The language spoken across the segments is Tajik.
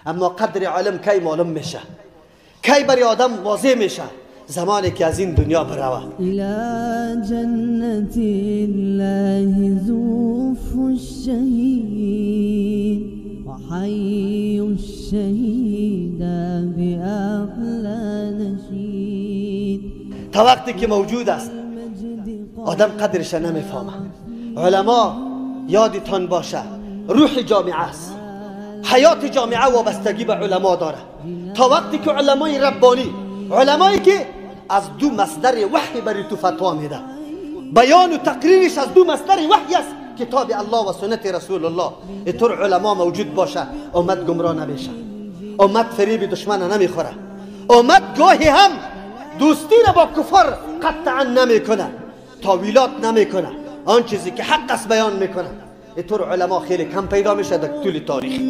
اما قدر عالم کی معلوم میشه؟ کی برای آدم واضح میشه؟ زمانی که از این دنیا بروه. الى جنة الله زوف الشهید وحی الشهید بأعلى نشید. تا وقتی که موجود است آدم قدرش نمیفهمه. علما یادتان باشه روح جامعه است، حیات جامعه وابستگی به علما داره. تا وقتی که علمای ربانی، علمایی که از دو مصدر وحی برای تو فتوا میده، بیان و تقریرش از دو مصدر وحی است، کتاب الله و سنت رسول الله، اینطور علما موجود باشه امت گمراه نمیشه، امت فریب دشمن نمیخوره، امت گاهی هم دوستی را با کفر قطعا نمیکنه، تاویلات نمیکنه، آن چیزی که حق است بیان میکنه. اینطور علما خیلی کم پیدا میشه در طول تاریخ.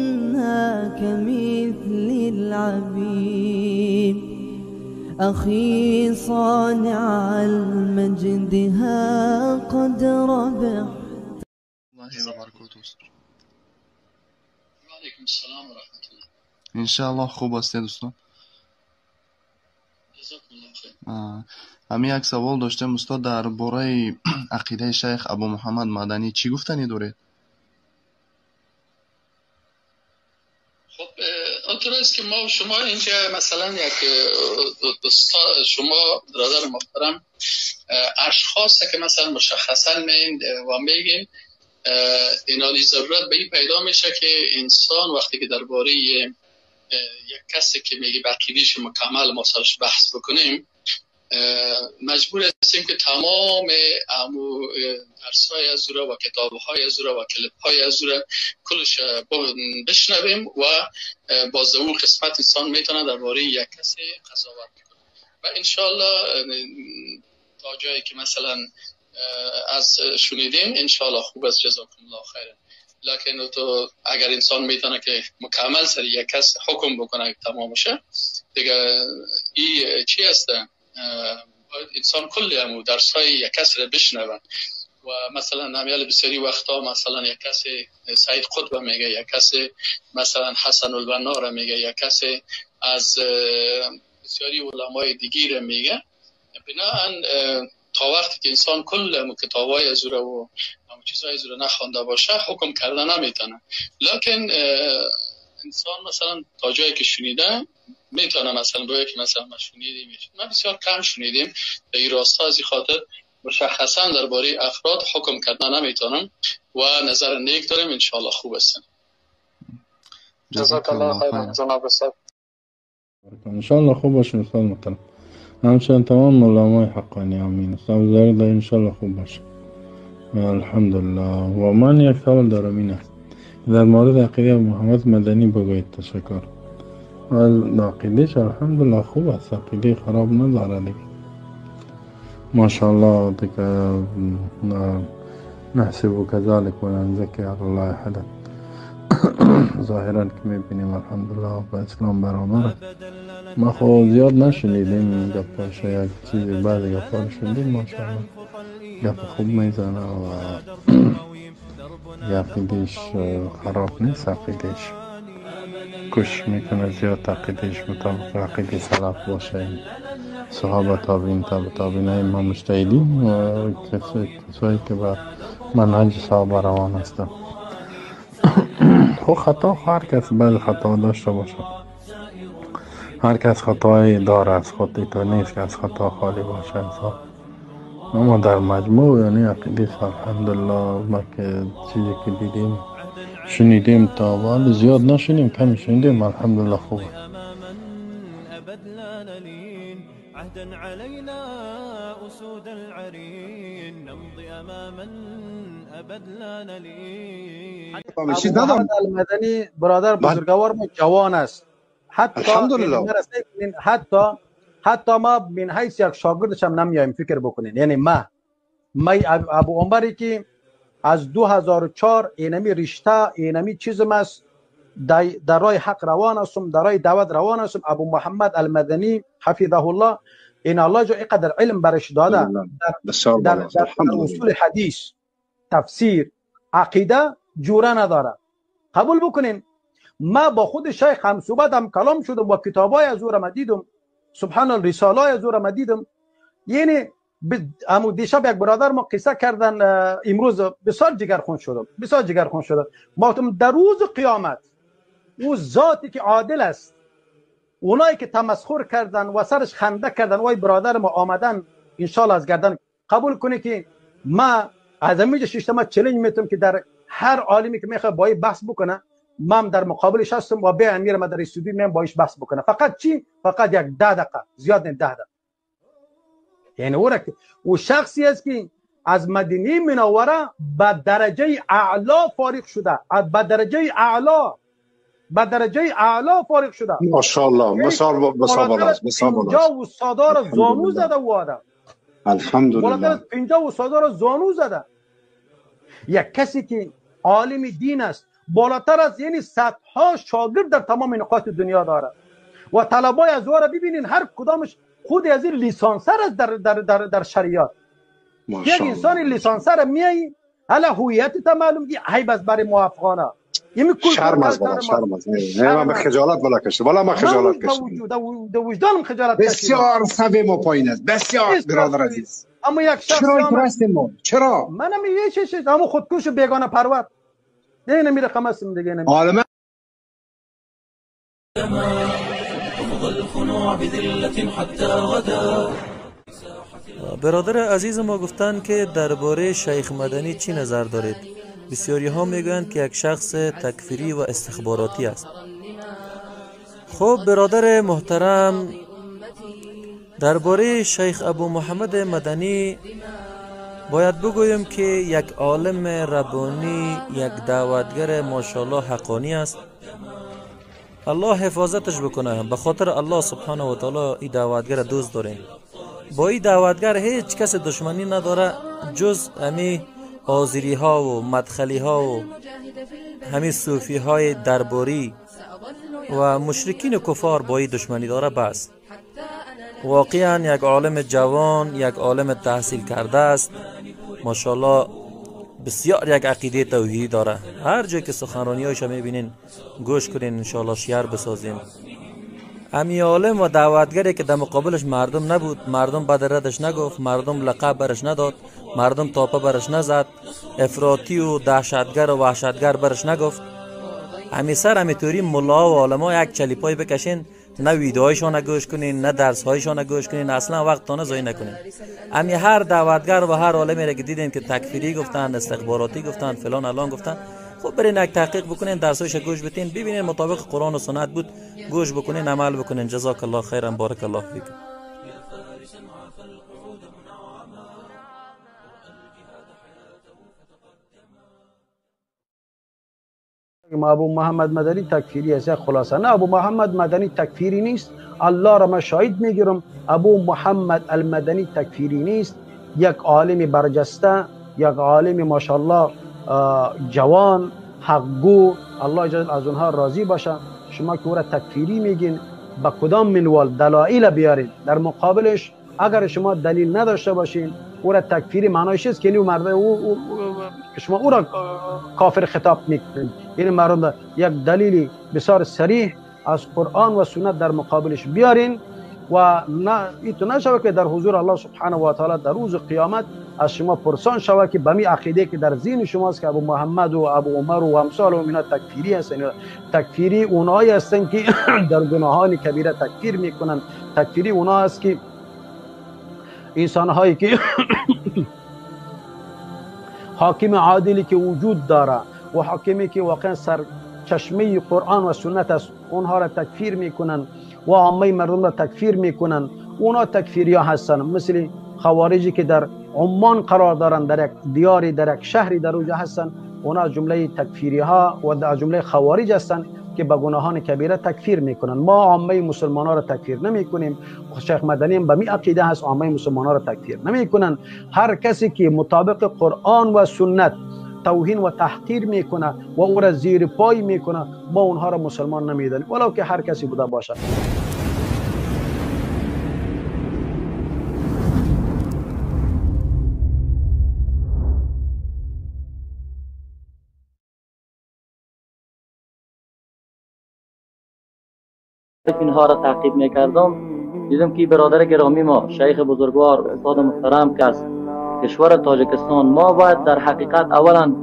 أخي صانع المجد ها قد ربحت. الله وبرکاته. و علیکم السلام و رحمت الله. انشاءالله خوب هستید دوستان. جزاکم الله خیر. ҳамин як савол доштем устод, дар бораи ақидаи шайх Абу Муҳаммад Маданӣ чӣ гуфтанӣ доред? خب اونطور است که ما و شما اینجا مثلا یک دوستا، شما برادر محترم، اشخاص که مثلا مشخصا می‌ایم و میگیم، اینا ضرورت به این پیدا میشه که انسان وقتی که درباره یک کسی که میگه به عقیده‌اش مکمل ما سرش بحث بکنیم، مجبور هستیم که تمام امو درس‌های از او و کتاب‌های از او و کلیپ‌های از او کلش بشنویم و باز اون قسمت انسان میتونه درباره یک کسی قضاوت کنه و انشالله تا جایی که مثلا از شنیدیم انشالله خوب است. جزاکم الله خیرا. لکن تو اگر انسان میتونه که مکمل سر یک کس حکم بکنه تمامشه دیگه، این چی هست؟ انسان کلی همو درس های یک کس را بشنون و مثلا همیال بسیاری وقتا مثلا یک کسی سعید قطب میگه، یک کسی مثلا حسن البنا را میگه، یک کسی از بسیاری علمای دیگه را میگه. بناهن تا وقتی که انسان کل همو کتابای از او و همو چیزهای از او نخوانده باشه حکم کرده نمیتونه. لکن انسان مثلا تا جایی که شنیده میتونه مثلا باید که مثلا ما شنیدیم، ما بسیار کم شنیدیم در این راستا، از این خاطر مشخصا درباره افراد حکم کردن نمیتونم و نظر نیک داریم. انشاءالله خوب هستم. جزاک الله خیرا جناب استاد. انشاءالله خوب باشین استاد محترم، همچنین تمام علمای حقانی. آمین. استاد زارد انشاءالله خوب باشه. الحمدلله. و من یک سوال دارم، این است در مورد عقیده محمد مدنی بگویید. تشکر. عقیدهش الحمدلله خوب است، عقیده خراب نداره دیگه، ماشاءالله دیگه. نحسب كذلك ولا نزكي على الله احدا. ظاهرا که میبینیم الحمدلله با اسلام برابر. ما خو زیاد نشنیدیم گپاش، یک چیزی بعضی گپا شنیدیم، ماشاءالله گپ خوب میزنه و عقیدهش خراب نیست، عقیدهش کوشش میکنه زیاد عقیدهش مطابق عقیده سلف باشه، صحابه، تابعین، تابع تابعین، ائمه مجتهدین و کسایی که به منهج صحابه روان هستن. خب خطا هر کس بعض خطا داشته باشه، هر کس خطایی داره از خود، تو نیست که از خطا خالی باشه انسان. اما در مجموع یعنی عقیده الحمدلله ما که چیزی که دیدیم شنیدیم تا حال زیاد نشنیدیم، کم شنیدیم، الحمدلله خوبه. عهدا علينا أسود العرين نمضي أماما أبد لا نلين. ابو المدنی برادر بزرگوار ما جوان است، حتی حتی ما من حیث یک شاگردش هم نمیایم فکر بکنین. یعنی ما ابو عمری که از 2004 اینمی رشته اینمی چیزم است، در راه حق روان هستم، در راه دعوت روان هستم. ابو محمد المدنی حفظه الله، این الله جو اینقدر علم برش داده در اصول حدیث، تفسیر، عقیده جوره نداره. قبول بکنین. ما با خود شیخ هم صحبت هم کلام شدم و کتابای از او را دیدم، سبحان الله، رساله از او را دیدم. یعنی امو دیشب یک برادر ما قصه کردن، امروز بسیار جگرخون شدم، بسیار جگرخون شدم. ما گفتم در روز قیامت او ذاتی که عادل است، اونایی که تمسخر کردن و سرش خنده کردن، وای برادر ما آمدن انشالله از گردن قبول کنه که ما از همینجا شیشتما چلنج میتونم که در هر عالمی که میخواد با بحث بکنه، من در مقابلش هستم و به امیر ما در استودیو میام باش بحث بکنه. فقط چی؟ فقط یک 10 دقیقه، زیاد نه، 10 دقیقه. یعنی او شخصی است که از مدینه منوره به درجه اعلا فارغ شده، به درجه اعلا، به درجه اعلا فارغ شده. ماشاءالله، مثال بالاست، مثال بالاست. 50 استادا را زانو زده و آدم، الحمدلله، بالاتر از 50 استادا را زانو زده. یک کسی که عالم دین است، بالاتر از یعنی صدها شاگرد در تمام نقاط دنیا داره و طلبای از او را ببینین، هر کدامش خود از این لیسانسر است در در در در شریعت. یک انسان لیسانسر میای حالا هویت تا معلوم کی عیب است برای موافقانه. شرم است والا، شرم است. نه من به خجالت والا کشید، والا ما خجالت کشید. د وجدانم خجالت کشید. بسیار سوی ما پایین است، بسیار برادر عزیز. اما یک شخص چرا اینطور ما؟ چرا؟ منم یه چیز، اما خودکش بیگانه پرور. دیگه نمیره خمسم دیگه نمیره. عالم برادر عزیز ما گفتند که درباره شیخ مدنی چی نظر دارید؟ بسیاری ها میگویند که یک شخص تکفیری و استخباراتی است. خب برادر محترم، درباره شیخ ابو محمد مدنی باید بگویم که یک عالم ربانی، یک دعوتگر ماشاءالله حقانی است. الله حفاظتش بکنه. به خاطر الله سبحانه و تعالی این دعوتگر دوست داریم. با این دعوتگر هیچ کس دشمنی نداره جز امی آذری ها و مدخلی ها و همین صوفی های درباری و مشرکین کفار با این دشمنی داره. بس واقعا یک عالم جوان، یک عالم تحصیل کرده است، ماشاءالله بسیار یک عقیده توحیدی داره. هر جای که سخنرانی هایش میبینین گوش کنین، انشاءالله شعر بسازین. امی عالم و دعوتگری که در مقابلش مردم نبود، مردم بد ردش نگفت، مردم لقب برش نداد، مردم تاپه برش نزد، افراطی و دهشتگر و وحشتگر برش نگفت. امی سر امی توری ملا و عالما یک چلیپای بکشین، نه ویدیوهایشان گوش کنین، نه درسهایشان گوش کنین، اصلا وقت ضایع نکنین. امی هر دعوتگر و هر عالمی را که دیدین که تکفیری گفتن، استخباراتی گفتن، فلان الان گفتن، خب برین یک تحقیق بکنین، درسایش گوش بتین، ببینین مطابق قرآن و سنت بود، گوش بکنین، عمل بکنین. جزاک الله خیرا، بارک الله فیکم. ابو محمد مدنی تکفیری است، خلاصه. نه، ابو محمد مدنی تکفیری نیست. الله را من شاهد میگیرم، ابو محمد المدنی تکفیری نیست. یک عالم برجسته، یک عالم ماشاءالله جوان، حقگو، الله جل از اونها راضی باشه. شما که او را تکفیری میگین، با کدام منوال دلایل بیارین در مقابلش؟ اگر شما دلیل نداشته باشین، او را تکفیری معنایش است که او مرد او شما او را کافر خطاب میکنید. یعنی مردم یک دلیلی بسیار صریح از قرآن و سنت در مقابلش بیارین و نه ایتو نشوه که در حضور الله سبحانه و تعالی در روز قیامت از شما پرسان شوه که به می عقیده که در ذهن شماست که ابو محمد و ابو عمر و امثال و اینا تکفیری هستن. تکفیری اونایی هستن که در گناهان کبیره تکفیر میکنن. تکفیری اونا هست که انسان هایی که حاکم عادلی که وجود داره و حاکمی که واقعا سر چشمه قرآن و سنت است، اونها را تکفیر میکنن و عامه مردم را تکفیر میکنن. اونا تکفیری ها هستن، مثل خوارجی که در عمان قرار دارن، در یک دیاری، در یک شهری در اونجا هستن. اونا از جمله تکفیری ها و از جمله خوارج هستن که به گناهان کبیره تکفیر میکنن. ما عامه مسلمان ها را تکفیر نمیکنیم. شیخ مدنی هم به می عقیده هست، عامه مسلمان ها را تکفیر نمیکنن. هر کسی که مطابق قرآن و سنت توهین و تحقیر میکنه و او را زیر پای میکنه، ما اونها را مسلمان نمیدانیم، ولو که هر کسی بوده باشد. اینها را تعقیب میکردم، دیدم که برادر گرامی ما شیخ بزرگوار استاد محترم که از کشور تاجیکستان، ما باید در حقیقت اولا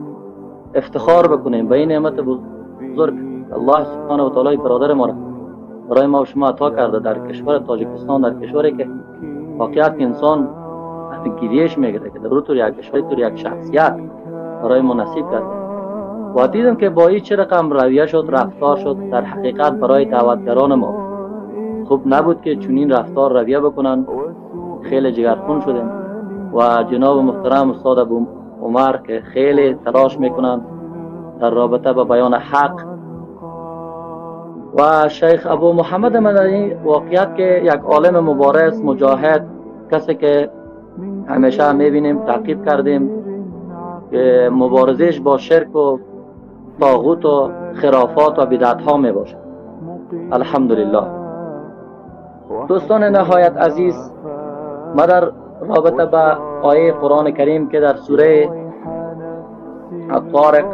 افتخار بکنیم به این نعمت بزرگ الله سبحانه و تعالی برادر ما را برای ما و شما عطا کرده در کشور تاجیکستان، در کشوری که واقعیت انسان گریهش میگیره که در طور یک کشور طور یک شخصیت برای ما نصیب کرده. و دیدم که با این چه رقم رویه شد، رفتار شد، در حقیقت برای دعوتگران ما خوب نبود که چنین رفتار رویه بکنن. خیلی جگرخون شدیم و جناب محترم استاد ابو عمر که خیلی تلاش میکنن در رابطه با بیان حق، و شیخ ابو محمد مدنی واقعیت که یک عالم مبارز مجاهد، کسی که همیشه میبینیم تعقیب کردیم که مبارزش با شرک و طاغوت و خرافات و بدعت ها می باشد. الحمدلله. دوستان نهایت عزیز، ما در رابطه با آیه قرآن کریم که در سوره الطارق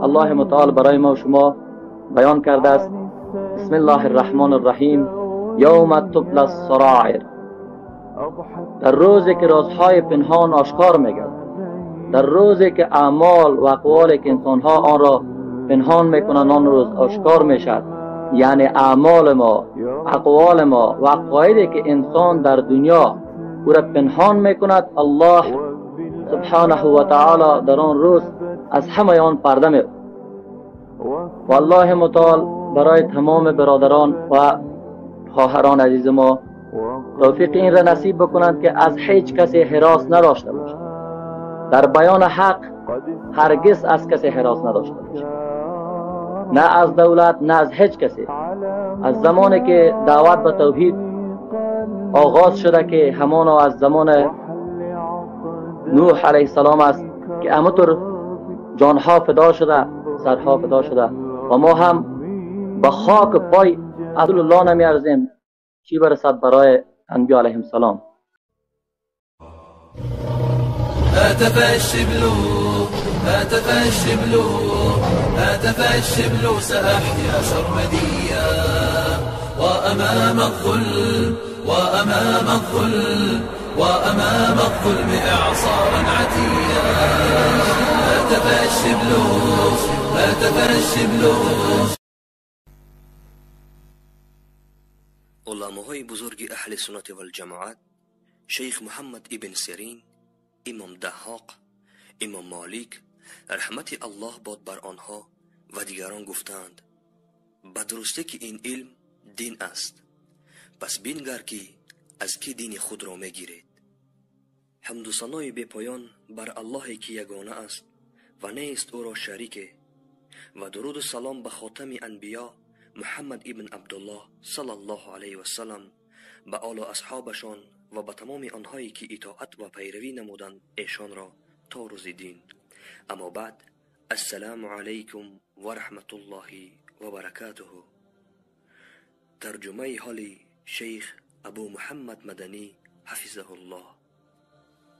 الله متعال برای ما و شما بیان کرده است، بسم الله الرحمن الرحیم، یوم تبلی السرائر، در روزی که رازهای پنهان آشکار میگردد، در روزی که اعمال و اقوالی که انسانها آن را پنهان میکنند آن روز آشکار میشد. یعنی اعمال ما، اقوال ما و عقایدی که انسان در دنیا او را پنهان میکند، الله سبحانه و تعالی در آن روز از همه آن پرده می. و الله متعال برای تمام برادران و خواهران عزیز ما توفیق این را نصیب بکنند که از هیچ کسی هراس نداشته باشد. در بیان حق هرگز از کسی هراس نداشته باشد، نه از دولت نه از هیچ کسی. از زمانی که دعوت به توحید آغاز شده که همانا از زمان نوح علیه السلام است که همونطور جانها فدا شده، سرها فدا شده، و ما هم با خاک پای رسول الله نمیارزیم، چی برسد برای انبیا علیهم السلام. هتف الشبل، هتف الشبل، هتف الشبل، سأحيا سرمديا، وأمام الظلم، وأمام الظلم، وأمام الظلم إعصارا عتيا. هتف الشبل، هتف الشبل. علماهای بزرگ اهل سنت والجماعت، شیخ محمد ابن سیرین، امام دحاق، امام مالک رحمت الله باد بر آنها و دیگران گفتند به درستی که این علم دین است، پس بینگر که از کی دین خود را میگیرید. حمد و ثنای بی پایان بر الله که یگانه است و نیست او را شریک، و درود و سلام به خاتم انبیا محمد ابن عبدالله صلی الله علیه و سلم، به آل و اصحابشان و به تمام آنهایی که اطاعت و پیروی نمودند ایشان را تا روز دین. اما بعد، السلام علیکم و رحمت الله و برکاته. ترجمه حال شیخ ابو محمد مدنی حفظه الله.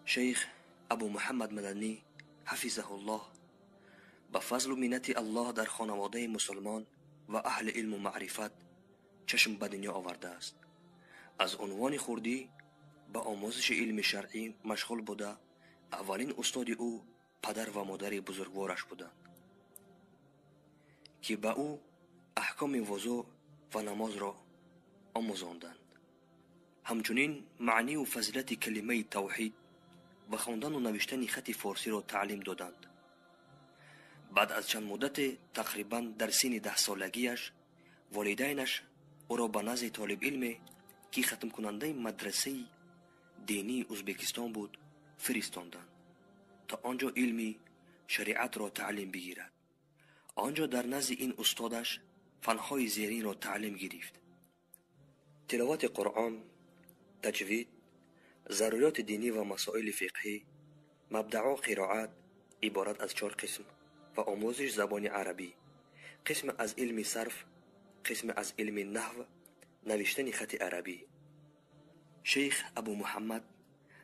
شیخ ابو محمد مدنی حفظه الله به فضل و منت الله در خانواده مسلمان و اهل علم و معرفت چشم به دنیا آورده است. از عنوان خردی به آموزش علم شرعی مشغول بوده. اولین استاد او پدر و مادر بزرگوارش بودند که به او احکام وضوع و نماز را آموزاندند. همچنین معنی و فضیلت کلمه توحید و خواندن و نوشتن خط فارسی را تعلیم دادند. بعد از چند مدت تقریبا در سن 10 سالگیش والدینش او را به نزد طالب علم که ختم کننده مدرسه دینی ازبکستان بود فرستاندند تا آنجا علمی شریعت را تعلیم بگیرد. آنجا در نزد این استادش فنهای زیرین را تعلیم گرفت: تلاوت قرآن، تجوید، ضروریات دینی و مسائل فقهی، مبدع قرائت عبارت از 4 قسم و آموزش زبان عربی، قسم از علم صرف، قسم از علم نحو، نوشتن خط عربی. شیخ ابو محمد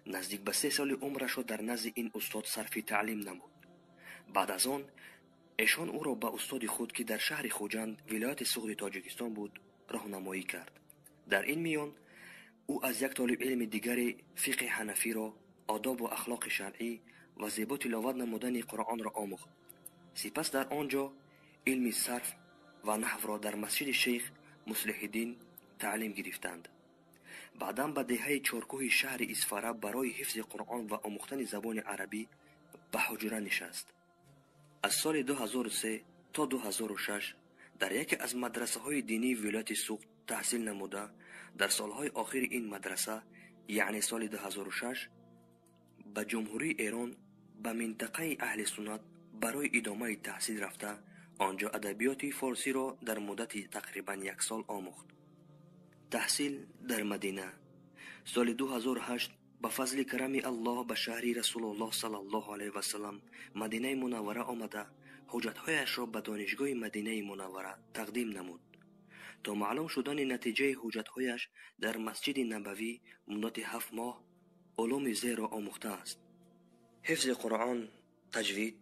نزدیک به 3 سال عمرش را در نزد این استاد صرف تعلیم نمود. بعد از آن ایشان او را به استاد خود که در شهر خوجند ولایت سغد تاجیکستان بود роҳнамоӣ кард. Дар ин миён ӯ аз як толибилми дигаре фиқҳи ҳанафиро, одобу ахлоқи шаръӣ ва зебо тиловат намудани Қуръонро омӯхт. Сипас дар он ҷо илми сарф ва наҳвро дар масҷиди шейх Муслиҳиддин таълим гирифтанд. Баъдан ба деҳаи Чоркӯҳи шаҳри Исфара барои ҳифзи Қуръон ва омӯхтани забони арабӣ ба ҳуҷра нишаст. Аз соли 2003 то 2006 дар яке аз мадрасаҳои динии вилояти Суғд таҳсил намуда, дар солҳои охири ин мадраса, яъне соли 2006, ба Ҷумҳурии Эрон ба минтақаи аҳли суннат барои идомаи таҳсил рафта, он ҷо адабиёти форсиро дар муддати тақрибан як сол омӯхт. Таҳсил дар Мадина. Соли 2008 ба фазли карами Аллоҳ ба шаҳри Расулуллоҳ саллаллоҳу алайҳи васаллам Мадинаи Мунаввара омада, ҳуҷҷатҳояшро ба донишгоҳи Мадинаи Мунаввара тақдим намуд. То маълум шудани натиҷаи ҳуҷҷатҳояш дар масҷиди Набавӣ муддати 7 моҳ улуми зерро омӯхтааст: ҳифзи Қуръон, таҷвид,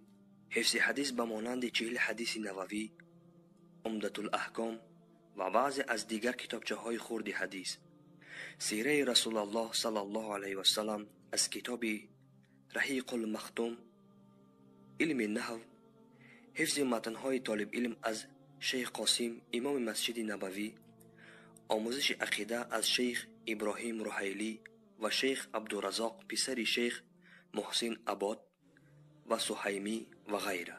ҳифзи ҳадис ба монанди 40 ҳадиси Нававӣ, Умдатулаҳком ва баъзе аз дигар китобчаҳои хурди ҳадис, сираи Расулаллоҳ саллаллоҳу алайҳи васаллам аз китоби Раҳиқулмахтум, илми наҳв, ҳифзи матнҳои толибилм аз шейх Қосим, имоми масҷиди Набавӣ, омӯзиши ақида аз шейх Иброҳим Руҳайлӣ ва шейх Абдуразоқ, писари шейх Муҳсин Абод ва Суҳаймӣ ва ғайра.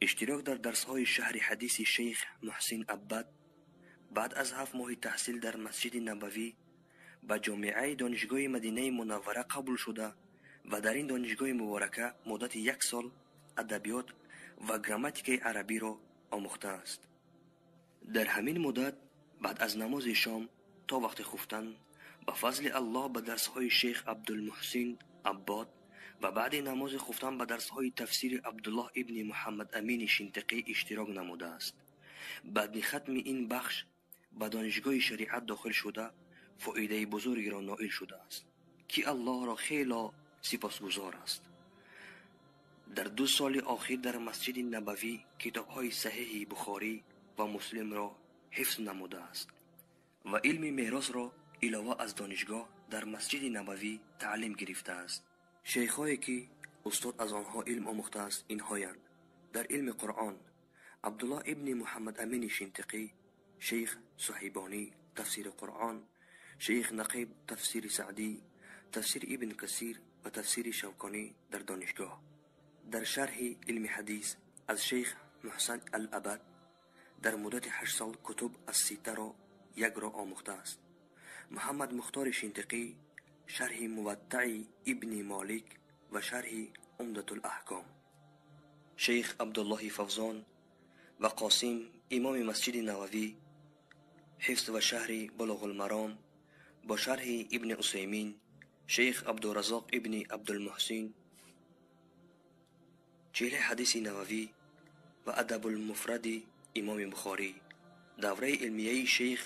Иштирок дар дарсҳои шаҳри ҳадиси шейх Муҳсин Аббад. Баъд аз 7 моҳи таҳсил дар масҷиди Набавӣ ба ҷомеаи донишгоҳи Мадинаи Мунаввара қабул шуда ва дар ин донишгоҳи муборака муддати 1 сол адабиёт ва грамматикаи арабиро омӯхтааст. Дар ҳамин муддат баъд аз намози шом то вақти хуфтан ба фазли Аллоҳ ба дарсҳои шейх Абдулмуҳсин Аббод ва баъди намози хуфтан ба дарсҳои тафсири Абдуллоҳ ибни Муҳаммад Амини Шинтиқӣ иштирок намудааст. Баъди хатми ин бахш ба донишгоҳи шариат дохил шуда, фоидаи бузургеро ноил шудааст, ки Аллоҳро хело сипосгузор аст. Дар 2 соли охир дар масҷиди Набавӣ китобҳои саҳеҳи Бухорӣ ва Муслимро ҳифз намудааст ва илми меросро илова аз донишгоҳ дар масҷиди Набавӣ таълим гирифтааст. Шейхҳое ки устод аз онҳо илм омӯхтааст инҳоянд: дар илми Қуръон Абдуллоҳ ибни Муҳаммад Амини Шинтиқӣ, шейх Суҳайбонӣ тафсири Қуръон, шейх Нақиб тафсири Саъдӣ, тафсири Ибн Касир ва тафсири Шавконӣ дар донишгоҳ. Дар шарҳи илми ҳадис аз шейх Муҳсан Ал-Абад дар муддати 8 сол кутуб ас-ситтаро якро омӯхтааст. Муҳаммад Мухтори Шинтиқӣ шарҳи Муваттаи ибни Молик ва шарҳи Умдатулаҳком. Шейх Абдуллоҳи Фавзон ва Қосим, имоми масҷиди Нававӣ, ҳифз ва шарҳи Булуғулмаром бо шарҳи ибни Усаймин, шейх Абдуразоқ ибни Абдулмуҳсин, 40 ҳадиси Нававӣ ва Адабулмуфради имоми Бухорӣ. Давраи илмияи шейх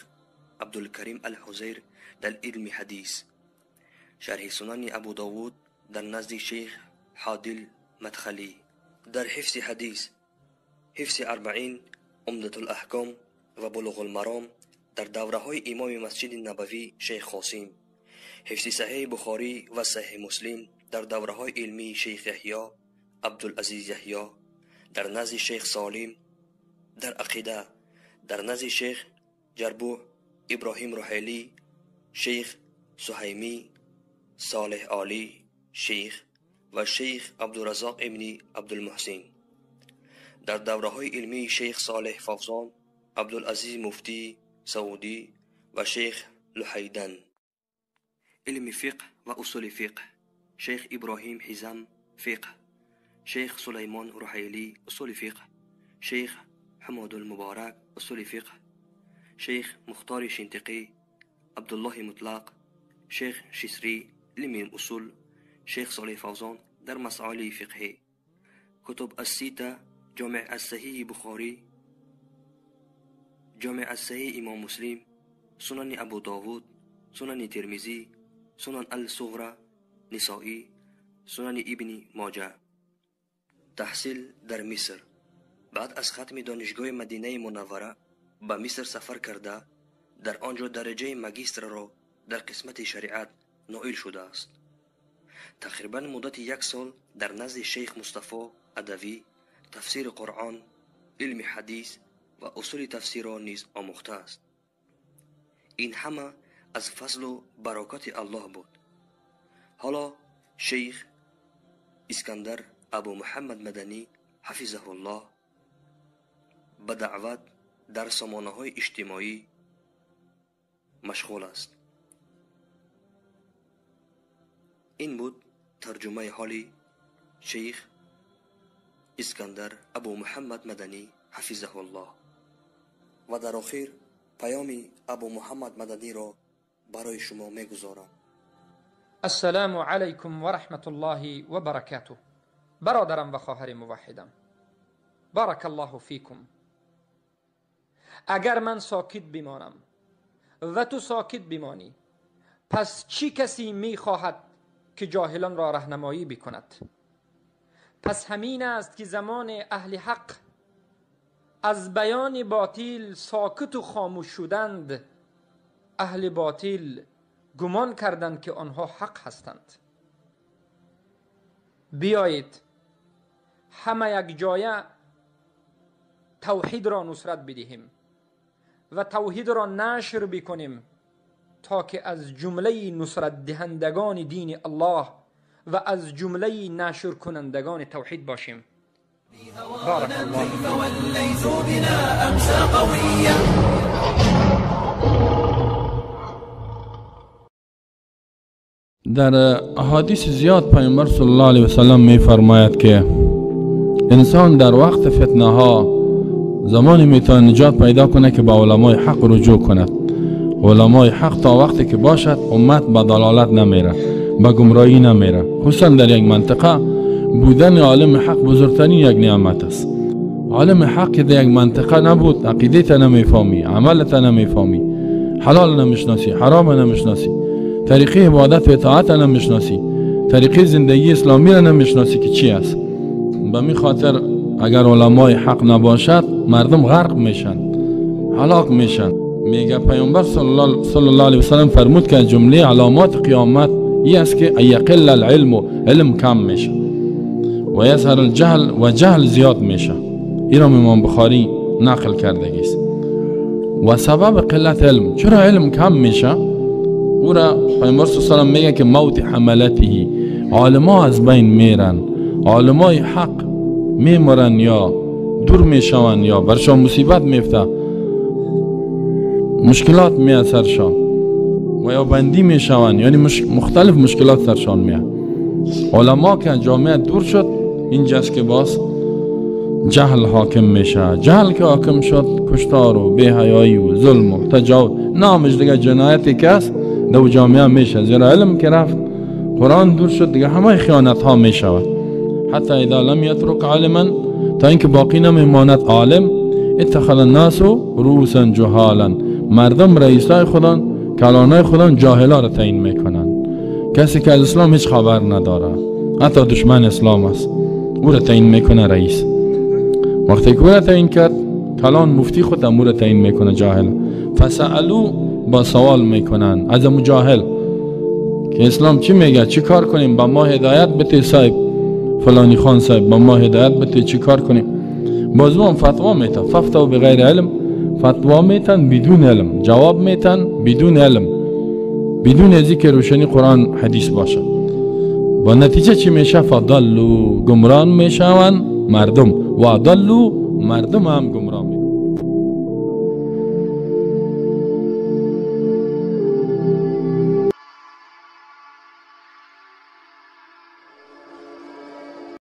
Абдулкарим Алҳузайр дар илми ҳадис, шарҳи сунани Абу Довуд дар назди шейх Ҳодил Мадхалӣ. Дар ҳифзи ҳадис, ҳифзи Арбаин, Умдатулаҳком ва Булуғулмаром дар давраҳои имоми масҷиди Набавӣ шейх Қосим, ҳифзи саҳеҳи Бухорӣ ва саҳеҳи Муслим дар давраҳои илмии шейх Яҳё Абдулазиз Яҳё дар назди шейх Солим, дар ақида дар назди шейх Ҷарбӯ Иброҳим Руҳайлӣ, шейх Суҳаймӣ, Солеҳ Олӣ шейх ва шейх Абдуразоқ ибни Абдулмуҳсин. Дар давраҳои илмии шейх Солеҳ Фавзон, Абдулазиз Муфтӣ Саудӣ ва шейх Луҳайдан. Илми фиқҳ ва усули фиқҳ шейх Иброҳим Ҳизам фиқҳ, шейх Сулаймон Руҳайлӣ усули фиқҳ, шейх Ҳумодулмуборак усули фиқҳ, шейх Мухтори Шинтиқӣ, Абдуллоҳи Мутлақ, шейх Шисрӣ илми усул, шейх Солеҳ Фавзон дар масоили фиқҳӣ. Кутуб ас-сита, Ҷомеъ ас-саҳиҳи Бухорӣ, Ҷомеъ ас-саҳиҳи Имом Муслим, Сунани Абу Довуд, Сунани Термизӣ, Сунан ал-Суғра, Нисоӣ, Сунани Ибни Моҷа. Таҳсил дар Миср. Баъд аз хатми донишгоҳи Мадинаи Мунаввара ба Миср сафар карда, Дар он ҷо дараҷаи магистрро дар қисмати шариат ноил шудааст. Тақрибан муддати як сол дар назди шейх Мустафо Адавӣ тафсири Қуръон, илми ҳадис ва усули тафсирро низ омӯхтааст. Ин ҳама аз фазлу барокати Аллоҳ буд. Ҳоло шейх Искандар Абу Муҳаммад Маданӣ ҳафизаҳуллоҳ ба даъват дар сомонаҳои иҷтимоӣ машғул аст. Ин буд тарҷумаи ҳоли шейх Искандар Абу Муҳаммад Маданӣ ҳафизаҳуллоҳ. Ва дар охир паёми Абу Муҳаммад Маданиро барои шумо мегузорам. Ассалому алайкум ва раҳматуллоҳи ва баракатуҳ. Бародарам ва хоҳари муваҳҳидам, баракаллоҳу фикум. Агар ман сокит бимонам ва ту сокит бимонӣ, пас чӣ касе мехоҳад ки ҷоҳилонро раҳнамоӣ бикунад? Пас ҳамин аст ки замони аҳли ҳақ аз баёни ботил сокиту хомӯш шуданд, аҳли ботил гумон карданд ки онҳо ҳақ ҳастанд. Биёед ҳама якҷоя тавҳидро нусрат бидиҳем ва тавҳидро нашр бикунем то ки аз ҷумлаи нусратдиҳандагони дини Аллоҳ ва аз ҷумлаи нашркунандагони тавҳид бошем. بارك الله. در احادیث زیاد پیامبر صلی الله علیه و سلم میفرماید که انسان در وقت فتنه ها زمانی میتواند نجات پیدا کنه که با علمای حق رجوع کند. علمای حق تا وقتی که باشد امت به ضلالت نمیره، به گمراهی نمیره. خصوصا در یک منطقه بودن عالم حق بزرگترین یک نعمت است. عالم حق که در یک منطقه نبود، عقیده نمیفهمی، عملت نمیفهمی، حلال نمیشناسی، حرام نمیشناسی، طریقه عبادت و اطاعت نمیشناسی، طریقه زندگی اسلامی را نمیشناسی که چی است. به می خاطر اگر علمای حق نباشد مردم غرق میشن، هلاک میشن. میگه پیامبر صلی الله علیه وسلم فرمود که جمله علامات قیامت ای است که یقل العلم، علم کم میشه، و یظهر الجهل، و جهل زیاد میشه. این را امام بخاری نقل کرده است. و سبب قلت علم، چرا علم کم میشه؟ او را پیامبر صلی الله علیه وسلم میگه که موت حملته، عالما از بین میرن، عالمای حق میمرن یا دور میشون یا برشان مصیبت میفته، مشکلات میاد سرشان و یا بندی میشون، یعنی مختلف مشکلات سرشان میاد. علما که جامعه دور شد، اینجاست که باز جهل حاکم میشه. جهل که حاکم شد، کشتار و بی‌حیایی و ظلم و تجاوز، نامش دیگه جنایتی که است دو جامعه میشه. زیرا علم که رفت، قرآن دور شد، دیگه همه خیانت ها میشود. حتی اذا لم یترک عالما، تا اینکه باقی نمیماند عالم، اتخذ الناس رؤوسا جهالا، مردم رئیسای خودان، کلانای خودان جاهلا را تعیین میکنن. کسی که از اسلام هیچ خبر نداره، حتی دشمن اسلام است، او را تعیین میکنه رئیس. وقتی که او را تعیین کرد، کلان مفتی خود او را تعیین میکنه جاهل. فسألو، با سوال میکنن از امو جاهل که اسلام چی میگه، چی کار کنیم، با ما هدایت بده صاحب فلانی خان صاحب، با ما هدایت بده چی کار کنیم. باز هم فتوا میتن، فتوا بغیر علم، فتوا میتن بدون علم، جواب میتن بدون علم، بدون از اینکه روشنی قرآن حدیث باشه. و نتیجه چی میشه؟ فضلوا، گمران میشون مردم، و ضلوا، مردم هم گمراه.